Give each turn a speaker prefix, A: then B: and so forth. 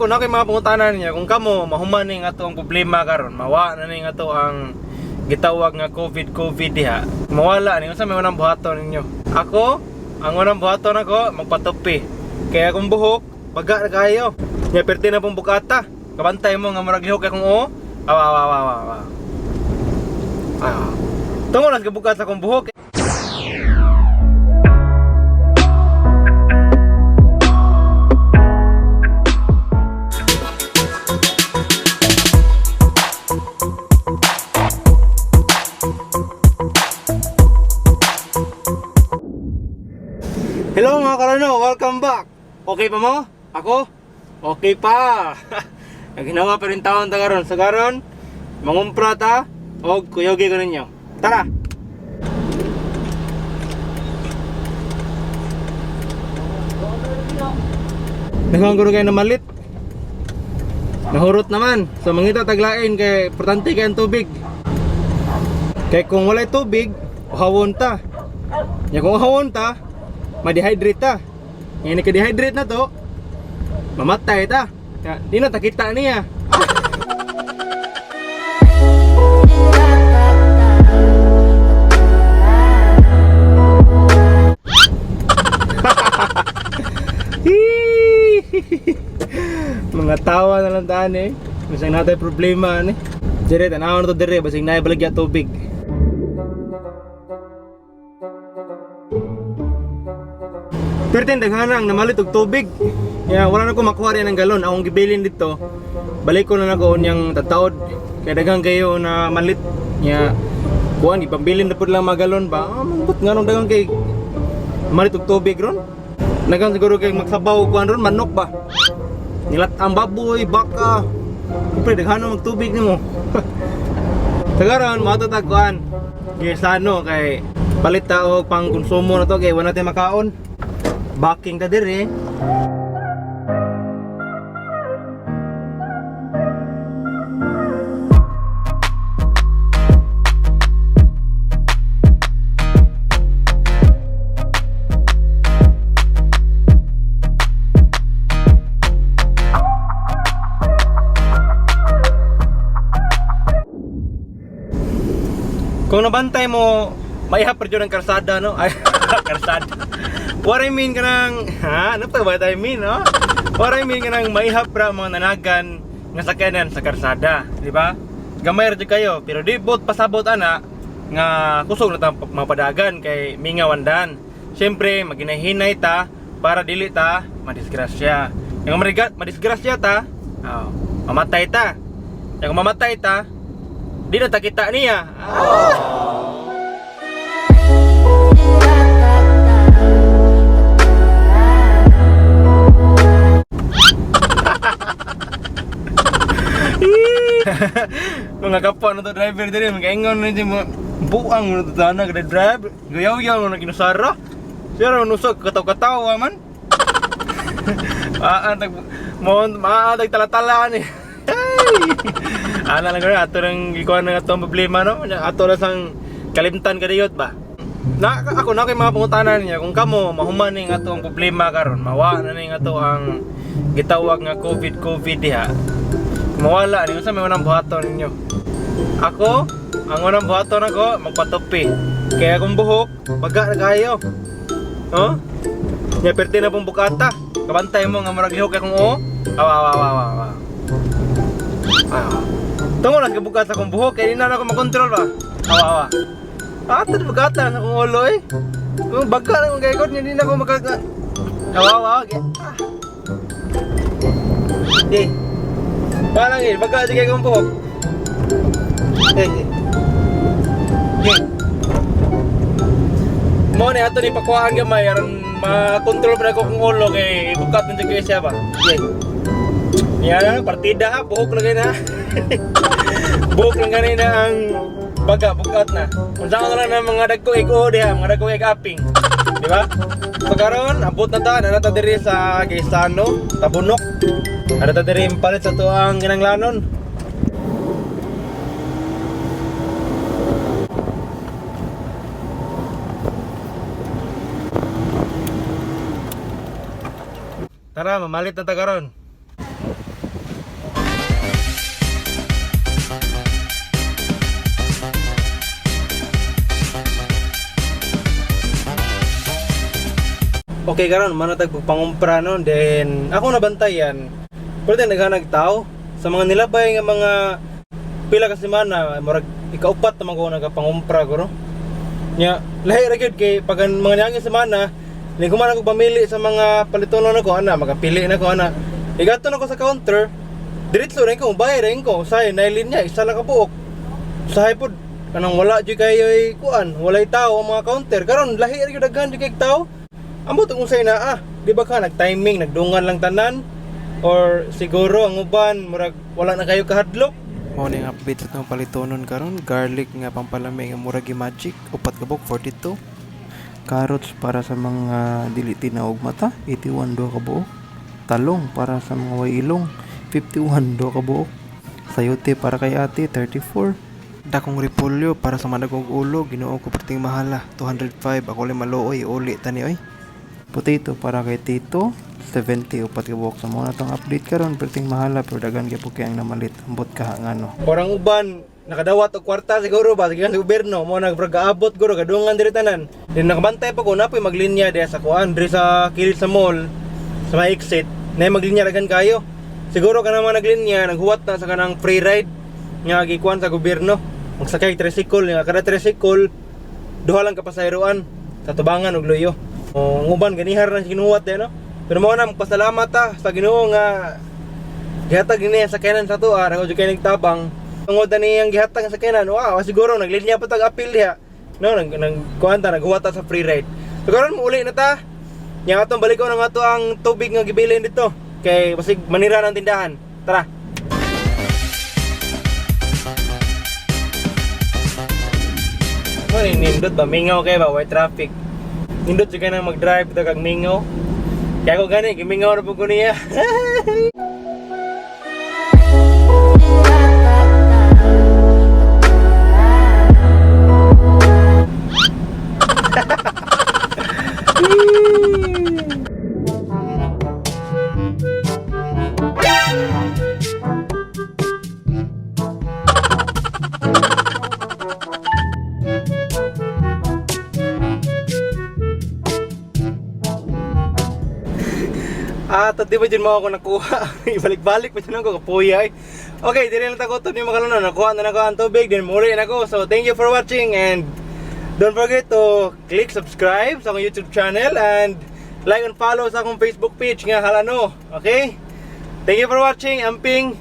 A: Ako na kay mga pangutana niya kung kamo mahuman ning ato ang problema karon, mawa na ning ato ang gitawag nga COVID COVID diha. Mawala ni unsa may unang buhaton ninyo? Ako, ang unang buhaton ako magpatupi. Kaya akong buhok, baga na kayo. Nya perti na pong bukata. Kabantay mo nga murag lihok akong oo. Awa awa awa awa. Awa. Ah. Tungo lang kabukat sa akong buhok. Hello mga karano, welcome back. Okay pa mo? Ako? Okay pa. Naginawa pa rin taon ta karon. Sa karon, mangumpra ta og kuyogi ko ninyo. Tara. Naghangguro kayo na malit. Nahurot naman. So mangita taglain kay importante kay ang tubig. Kay kung walay tubig, uhawon ta. Ya kung uhawon ta, ma-dehydrate ta. Ngayon nagka-dehydrate na to, mamatay ta. Ya, di na takita niya. Mga tawa na lang taan eh. Masang natay problema ani. Dire tanaw na to dire basig naay baligya tubig. Pero tin daghan ang namalit og tubig. Ya wala na ko makuha riyan ng galon. Akong gibilin dito. Balik ko na nako unyang tataod. Kay daghan kayo na malit. Ya kuan ipambilin na pud lang mga galon ba. Ah, mangbot nga nung daghan kay malit og tubig ron. Daghan siguro kay magsabaw kuan ron manok ba. Nilat ang baboy, baka. Siyempre, daghan na magtubig nimo. Tagaron, mato kuan. Gisano kay palit ta og pangkonsumo na to kay wala tay makaon. Baking ta diri. Kung nabantay mo, maihap pa dyan ang karsada, no? Ay, karsada. What I mean kanang, ha? Ano pa ba I mean, no? What I mean kanang maihap ra mga nanagan nga sakyanan sa karsada, di ba? Gamay ra jud kayo, pero di bot pasabot ana nga kusog na ta mapadagan kay mingawandan. Siyempre, maginahinay ta para dili ta madisgrasya. Yung madisgrasya ta, oh, mamatay ta. Yung mamatay ta, di na ta kita niya. Ah! Mga kapwa na to driver diri, mga ingon na siya, mga buang na to tana kada drive. Gayaw-yaw na kinusara. Siya nusog kataw-katawa man. Ah, tag mo maa tag tala-tala ni. Ana lang gani ato nang gikuan ng atong problema no. Ato lang sang kalimtan kadiyot ba. Na ako na kay mga pangutana niya kung kamo mahuman ning ato ang problema karon, mawa na ning ato ang gitawag nga COVID COVID diha. Mawala ni unsa may unang buhaton ninyo? Ako, ang unang buhaton ako magpatupi. Kaya akong buhok, baga na kayo. Oh? Nya perti na pong bukata. Kabantay mo nga murag lihok akong oo. Awa awa awa awa. Awa. Ah. Tungo lang kabukat sa akong buhok kay di na ako makontrol ba. Awa awa. Ah, ito bukata sa akong ulo eh. Kung baga na akong gaygon, hindi na ako maka... Awa awa. Okay. Ah. Eh. Parang eh, baga sige akong buhok. Eh. Eh. Eh. Mo ni ato ni pakuhaan gamay aron makontrol pa ko kung ulo kay bukat na jud siya ba. Okay. Niya na partida ha, buhok lagi na. Buhok lang gani na ang baga bukat na. Unsa ka na lang ang mga dagko ig-o diha, mga dagko ig-aping. Di ba? So karon abot na ta, na ta diri sa Gaisano, Tabunok. Ana ta diri palit sa tuang ginanglanon. Tara, mamalit na ta karon. Okay, karon man tag pangumpra, no? Then ako nabantayan. Pero din naghanag tao sa mga nilabay nga mga pila ka semana, murag ikaupat naman ko nagapangumpra ko, no? Nya, lahi ra gyud kay pag ang mga niaging semana, ni kuman ako pamili sa mga palitonon ako ana, makapili na ko ana. Igato na ko sa counter, diretso rin ko, bayad rin ko, usahay na linya, isa lang ka buok. Usahay pod kanang wala jud kayo ay kuan, walay tao ang mga counter. Karon lahi ra gyud, daghan jud kay tao. Ambot ang unsay naa, di ba ka nag-timing, nagdungan lang tanan or siguro ang uban murag wala na kayo kahadlok.
B: Mao ni ang update sa atong palitonon karon: garlic nga pampalami nga murag magic, upat ka buok, 42. Carrots para sa mga dili tinaw og mata, 81 duha ka buok. Talong para sa mga way ilong, 51 duha ka buok. Sayote para kay ate, 34. Dakong repolyo para sa madagong ulo, Ginoo ko, perting mahala, 205. Ako lang maluoy, uli tani oy. Potato para kay tito, 70 upat ka buok. Sa mao na tong update karon, perting mahala pero daghan gyud po kay ang namalit. Ambot ka ngano.
A: Orang uban nakadawat og kwarta siguro ba gikan sa gobyerno mo, naggaabot guro gadungan diri tanan. Din nakabantay pa ko napoy maglinya diha sa kuan, diri sa kilid sa mall sa may exit na maglinya daghan kayo. Siguro kanang mga naglinya naghuwat na sa kanang free ride nga gikuan sa gobyerno, magsakay tricycle nga kada tricycle duha lang ka pasaheroan sa tubangan og luyo. O, ang uban ganihar na ginuwat eh, no? Pero mao na, magpasalamat ta sa Ginoo nga gihatag niya sa sakyanan sa ato ah, jud kay nagtabang. Tungod na niyang gihatag ang sakyanan, wow, siguro naglinya pa tag apil diha. No, nag nag kuan ta, naghuwat ta sa free ride. So karon muuli na ta. Nya atong balikon ang ato ang tubig nga gibilin dito kay basig manira ng tindahan. Tara. Mo ni nindot ba, mingaw kay ba, white traffic. Nindot jud kay nang mag-drive to kag mingaw. Kaya ko gani gimingaw ra pud ko niya. Ah, di ba dyan mo ako nakuha? Ibalik-balik pa dyan ako, kapuya eh. Okay, dili lang tako ni mga kalano. Nakuha na nako ang tubig, then muli na ako. So, thank you for watching and don't forget to click subscribe sa akong YouTube channel and like and follow sa akong Facebook page nga Halano. Okay? Thank you for watching. Amping.